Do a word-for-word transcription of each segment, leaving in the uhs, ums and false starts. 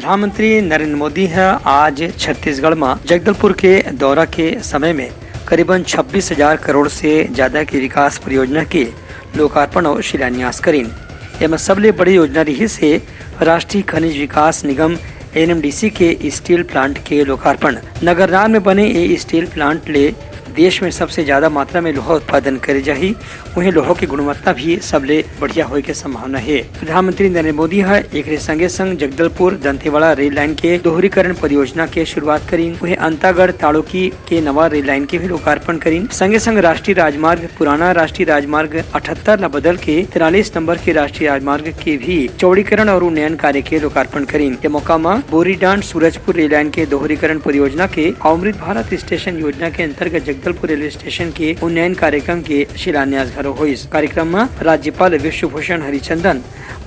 प्रधानमंत्री नरेंद्र मोदी ह आज छत्तीसगढ़ म जगदलपुर के दौरा के समय में करीबन छब्बीस हजार करोड़ से ज्यादा के विकास परियोजना के लोकार्पण और शिलान्यास करीन। एमा सबले बड़ी योजना रिहिस हे राष्ट्रीय खनिज विकास निगम, एनएमडीसी, के स्टील प्लांट के लोकार्पण। नगरनार में बने ए स्टील प्लांट ले देश में सबसे ज्यादा मात्रा में लोहा उत्पादन करे जाही। उहें, लोहा के गुणवत्ता भी सबले बढ़िया होए के संभावना हे। प्रधानमंत्री नरेंद्र मोदी ह एकरे संगे संग जगदलपुर, दंतेवाड़ा रेल लाइन के दोहरीकरण परियोजना के शुरुआत करीन। उहें, अंतागढ़ ताड़ोकी के नवा रेल लाइन के भी लोकार्पण करीन। संगे संग राष्ट्रीय राजमार्ग, पुराना राष्ट्रीय राजमार्ग अठहत्तर ला बदल के तिरालीस नंबर के राष्ट्रीय राजमार्ग के भी चौड़ीकरण और उन्नयन कार्य के लोकार्पण करीन। ये मौका म बोरीडांड सूरजपुर रेल लाइन के दोहरीकरण परियोजना के, अमृत भारत स्टेशन योजना के अंतर्गत जगदलपुर रेलवे स्टेशन के उन्नयन कार्यक्रम के शिलान्यास घलो होइस। कार्यक्रम म राज्यपाल विश्वभूषण हरिचंदन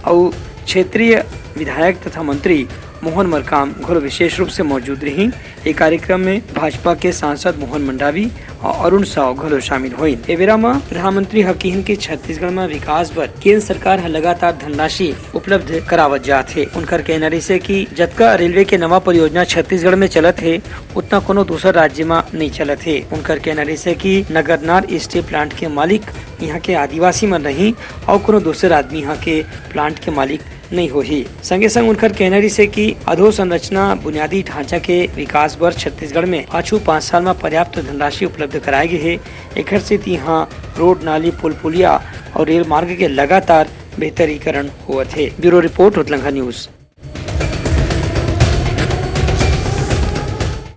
अउ क्षेत्रीय विधायक तथा मंत्री मोहन मरकाम घलो विशेष रूप से मौजूद रहिन। ए कार्यक्रम में भाजपा के सांसद मोहन मंडावी अउ अरुण साव घलो शामिल होइन। ए बेरा म प्रधानमंत्री ह किहिन कि छत्तीसगढ़ म विकास बर केंद्र सरकार ह लगातार धनराशि उपलब्ध करावत जात हे। उनकर कहना रहिसे कि जतका रेलवे के नवा परियोजना छत्तीसगढ़ में चलत हे, उतना कोनो दूसर राज्य म नइ चलत हे। उनकर कहना रहिसे कि नगरनार स्टील प्लांट के मालिक इहां के आदिवासी मन रही अउ कोनो दूसर आदमी इहां के प्लांट के मालिक नइ होही। संगे संग उनकर कहना रहिसे कि अधोसंरचना बुनियादी ढांचा के विकास बर छत्तीसगढ़ में पाछू पाँच साल म पर्याप्त धनराशि उपलब्ध कराए गे हे। एखर सेती इहां रोड, नाली, पुल पुलिया अउ रेल मार्ग के लगातार बेहतरीकरण होवत हे। Bureau report, Utlangha news.